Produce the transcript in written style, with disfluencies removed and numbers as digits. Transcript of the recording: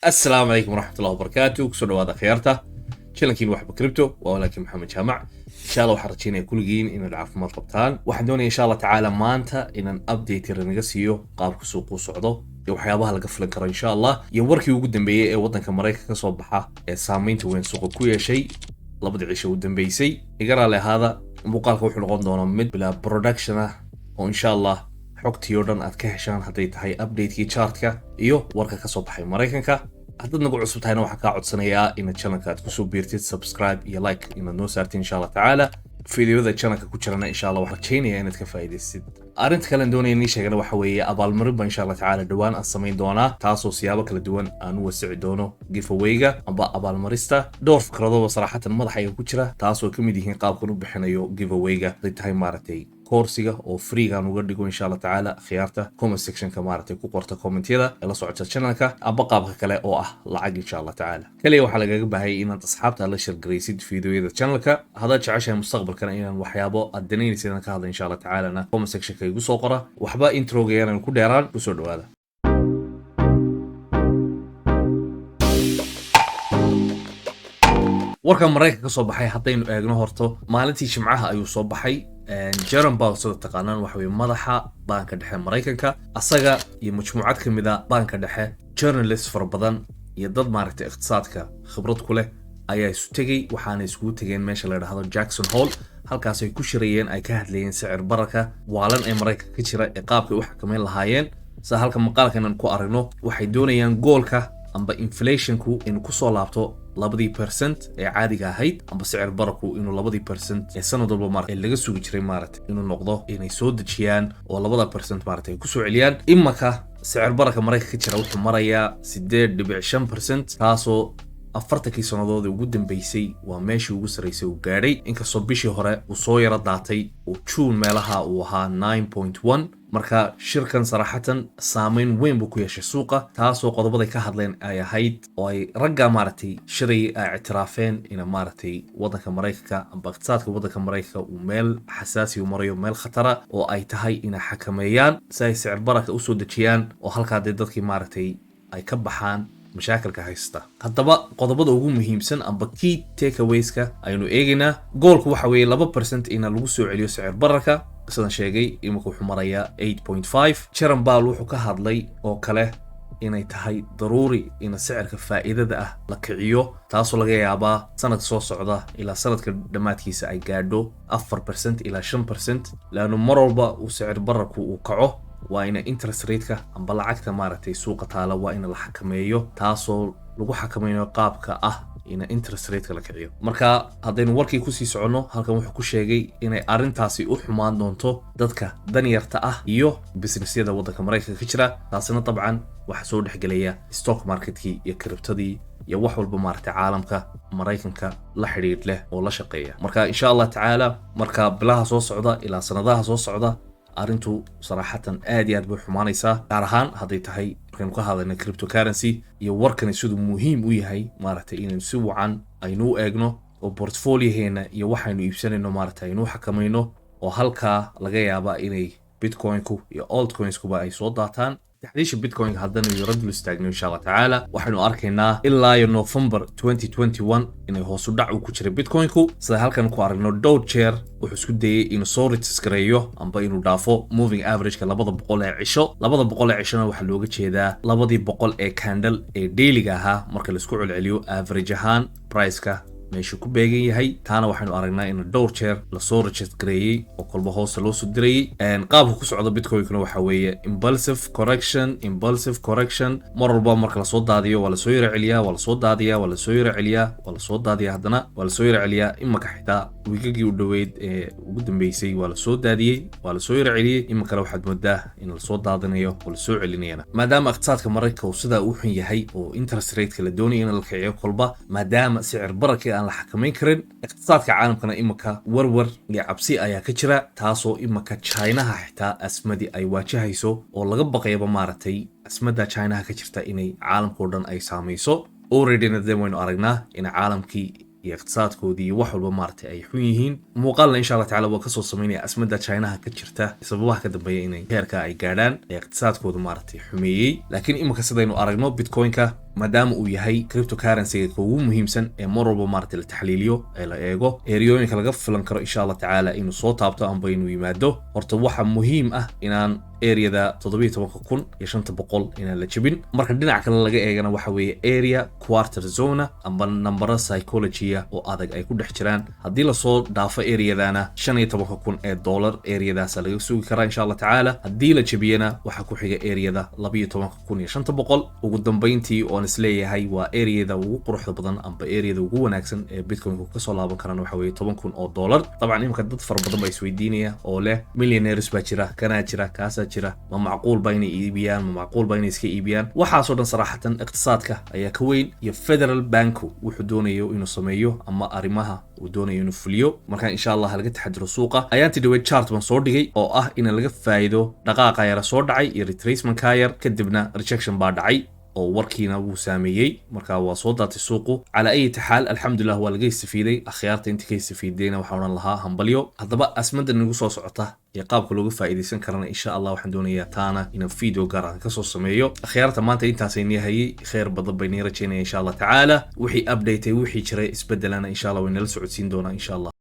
Asalaamu calaykum waraxmatullahi wabarakaatu. Kusoo dhawaada khiyaarta channelkiin Waxba Crypto. Waa walaalkii Maxamed Jaamac. Insha Allah waxaan rajeynaya kulligiin inaad caafimaad qabtaan. Waxaan doonaya, insha Allah tacaala, maanta inaan update yar naga siiyo qaabka suuqu socdo iyo waxyaabaha laga filan karo, insha Allah, iyo warkii ugu dambeeyey ee waddanka Maraykanka ka soo baxa ee saameynta weyn suuqa ku yeeshay 2dii cisho u dambeysay. Iga raali ahaada, muuqaalka wuxuu noqon doonaa mid bilaa production ah oo insha Allah xogtii oo dhan aad ka heshaan, hadday tahay updatekii chartka iyo warka ka soo baxay Maraykanka. Haddaad nagu cusub tahayna, waxaan kaa codsanayaa inaad channelka aad kusoo biirtid, subscribe iyo like inaad noo saartid, insha Allah tacaala. Fiidiyoda channelka ku jirana, insha Allah, waxaan rajaynayaa inaad ka faa'iidaysid. Arrinta kale aan doonaya inii sheegana waxa weeye abaalmarin ba, insha Allah tacaala, dhowaan aan samayn doonaa, taasoo siyaabo kala duwan aan u wasici doono giveawayga amba abaalmarista. Dhowr fikradoba saraxatan madaxayga ku jira, taasoo ka mid yihiin qaabkan u bixinayo giveawayga, hadday tahay maaragtay koorsiga oo freegaan uga dhigo, insha Allah tacaala, khiyaarta comment sectionka maaragtay ku qorta commentyada ee la socota channelka, amba qaabka kale oo ah lacag, insha Allah tacaala. Kaliya waxaa lagaga baahayay inaad asxaabta la share garaysid fiidiyoyada channelka. Haddaad jeceshahay mustaqbalkana inaan waxyaabo aad danaynaysa inaan ka hadla, insha Allah tacaalana, comment sectionka igu soo qora. Waxba introga yaanan ku dheeraan, kusoo dhawaada. Warka Maraykanka ka soo baxay haddaynu eegno, horto maalintii Jimcaha ayuu soo baxay. Jerome Powell, sida taqaanaan, waxa weye madaxa baanka dhexe Maraykanka. Asaga iyo majmuucad ka mid a baanka dhexe, journalist fara badan iyo dad maaragtay iqtisaadka khibrad ku leh ayaa isu tegey. Waxaana iskugu tegeen meesha la dhahdo Jackson Hole. Halkaas ay ku shirayeen, ay ka hadlayeen sicir bararka waalan ee Maraykanka ka jira ee qaabkay u xakameyn lahaayeen. Sida halka maqaalkan ku aragno, waxay doonayaan goalka amba inflationku inuu kusoo laabto 2% ee caadiga ahayd, amba sicir bararku inuu 2% ee sanad walba maarata laga sugi jiray maarata inuu noqdo, inay soo dejiyaan oo 2% maarata ay kusoo celiyaan. Imaka sicir bararka Maraykanka ka jira wuxuu marayaa 8.5%, taasoo 40kii sannadood ee ugu dambeysay waa meeshii ugu sarreysay uu gaadhay, inkastoo bishii hore uu soo yaro daatay oo June meelaha uu ahaa 9.1. Marka shirkan saraxatan saameyn weyn buu ku yeeshay suuqa, taasoo qodobaday ka hadleen ay ahayd oo ay ragga maaragtay shiray ay ictiraafeen ina maaragtay waddanka Maraykanka amba iqtisaadka waddanka Maraykanka uu meel xasaasi u marayo, meel khatara oo ay tahay inay xakameeyaan si ay sicir bararka usoo dejiyaan oo halkaa dee dadkii maaragtay ay ka baxaan mashaakilka haysta. Haddaba qodobada ugu muhiimsan amba key takeawayska aynu eegaynaa. Goalku waxa weeye 2% ina lagu soo celiyo sicir bararka. Sidan sheegay, imika wuxuu marayaa 8.5. Jerome Powell wuxuu ka hadlay oo kale inay tahay daruuri in sicirka faa'iidada ah la kiciyo, taasoo laga yaabaa sanadka soo socda ilaa sanadka dhammaadkiisa ay gaadho 4% ilaa 5%, laannu mar walba uu sicir bararku uu kaco waa ina interest rateka amba lacagta maaragtay suuqa taala waa in la xakameeyo, taasoo lagu xakameynayo qaabka ah ina interest rateka la kiciyo. Marka haddaynu warkii kusii soconno, halkan wuxuu ku sheegay inay arrintaasi u xumaan doonto dadka danyarta ah iyo businessyada waddanka Maraykanka ka jira. Taasina dabcan waxaa soo dhexgelaya stock marketkii iyo cryptadii iyo wax walba maaragtay caalamka Maraykanka la xidhiidh leh oo la shaqeeya. Marka insha Allah tacaala, marka bilaha soo socda ilaa sanadaha soo socda, arrintu saraxatan aad iyo aad bay xumaanaysaa, gaar ahaan hadday tahay markaynu ka hadlayna cryptocurrency. Iyo warkani siduu muhiim u yahay maaragtay inaynu si wacan aynu u eegno oo portfolioheena iyo waxaynu iibsanayno maaragtay aynu u xakamayno, oo halkaa laga yaabaa inay bitcoinku iyo altcoinskuba ay soo daataan. Taxliisha bitcoinka haddana yaro dul istaagno, insha Allah tacaala, waxaynu arkaynaa ilaa iyo November 2021 inay hoosu dhac uu ku jiray bitcoinku. Sida halkan ku aragno, dhowr jeer wuxuu isku dayay inuu soo retest gareeyo amba inuu dhaafo moving averageka 200 ee cisho. 200 ee cishona waxaa looga jeedaa 200 ee candle ee dailyga ahaa marka laisku celceliyo average ahaan priceka meeshuu ku beegan yahay. Taana waxaynu aragnaa in dhowr jeer lasoo reject gareeyey oo kolba hoosta loo soo dirayey. Qaabka ku socda bitcoinkuna waxa weeye impulsive correction, impulsive correction. Mar walba marka lasoo daadiyo waa lasoo yaro celiyaa, waa lasoo daadiyaa, waa lasoo yaro celiyaa, waa lasoo daadiyaa, haddana waa lasoo yaro celiyaa. Imaka xitaa wiigagii u dhoweyd ee ugu dambeysay waa lasoo daadiyey, waa lasoo yaro celiyey. Iminkana waxaad moodaa in lasoo daadinayo oo lasoo celinayana, maadaama iqtisaadka Maraykanka uu sidaa u xun yahay oo interest rateka la doonayo in la kiciyo kolba, maadaama sicir bararkii aan la xakameyn karin. Iqtisaadka caalamkana imika warwar iyo cabsi ayaa ka jira, taasoo imika Chinaha xitaa asmadii ay waajahayso oo laga baqayaba maaragtay asmadda Chinaha ka jirta inay caalamka oo dhan ay saamayso. Alreadyna de waynu aragnaa in caalamkii iyo iqtisaadkoodii iyo wax walba maaragtay ay xun yihiin. Muuqaalna, insha Allah tacala, waa kasoo samaynaya asmadda Chinaha ka jirta, sababaha ka dambeeya inay heerka ay gaadhaan ee iqtisaadkooda maaragtay xumeeyey. Laakiin imika sidaynu aragno, bitcoinka Maadaama uu yahay cryptocurrency ka ugu muhiimsan ee mar walba maaragtay la taxliiliyo ee la eego areayooyinka laga filan karo, insha Allah tacaala, inuu soo taabto amba inuu yimaado, horta waxa muhiim ah inaan areada 17,500 inaan la jebin. Marka dhinac kale laga eegana, waxa weeye area quarter zone amba nambaro psychology oo adag ay ku dhex jiraan. Haddii lasoo dhaafo areadana, $15,000 areadaasa laga sugi karaa, insha Allah tacaala. Haddii la jebiyana, waxaa ku xiga areada 12,500. Ugu dambeyntii, oon isleeyahay waa areada ugu quruxda badan amba areada ugu wanaagsan ee Bitcoinku kasoo laaban karana, waxa weeye $10,000. Dabcan imika dad fara badan baa isweydiinaya oo leh millionaires baa jira, kanaa jira, kaasaa jira, ma macquul ba inay iibiyaan? Ma macquul ba inay iska iibiyaan? Waxaasoo dhan saraxatan iqtisaadka ayaa ka weyn iyo Federal Banku wuxuu doonayo inuu sameeyo ama arrimaha uu doonayo inuu fuliyo. Marka insha Allah laga taxadiro suuqa. Ayaantii dhaweyd chart baan soo dhigay oo ah in laga faa'iido dhaqaaqa yara soo dhacay iyo retracement-ka yar, kadibna rejection baa dhacay oo warkiina wuu saameeyey, marka waa soo daatay suuqu. Calaa ayati xaal, alxamdulilah, waa laga istafiiday. Akhyaarta intii ka istafiidayna waxaan odhan lahaa hambalyo. Haddaba asmada nagu soo socota iyo qaabka looga faa'iidaysan karana, insha Allah, waxaan doonayaa taana inaan video gaar ah kasoo sameeyo. Akhyaarta, maanta intaasay nii hayay. Khayr badan bay nii rajaynaya, insha Allah tacaala. Wixii update, wixii jiray isbedelana, insha Allah, way nala socodsiin doonaa, insha Allah.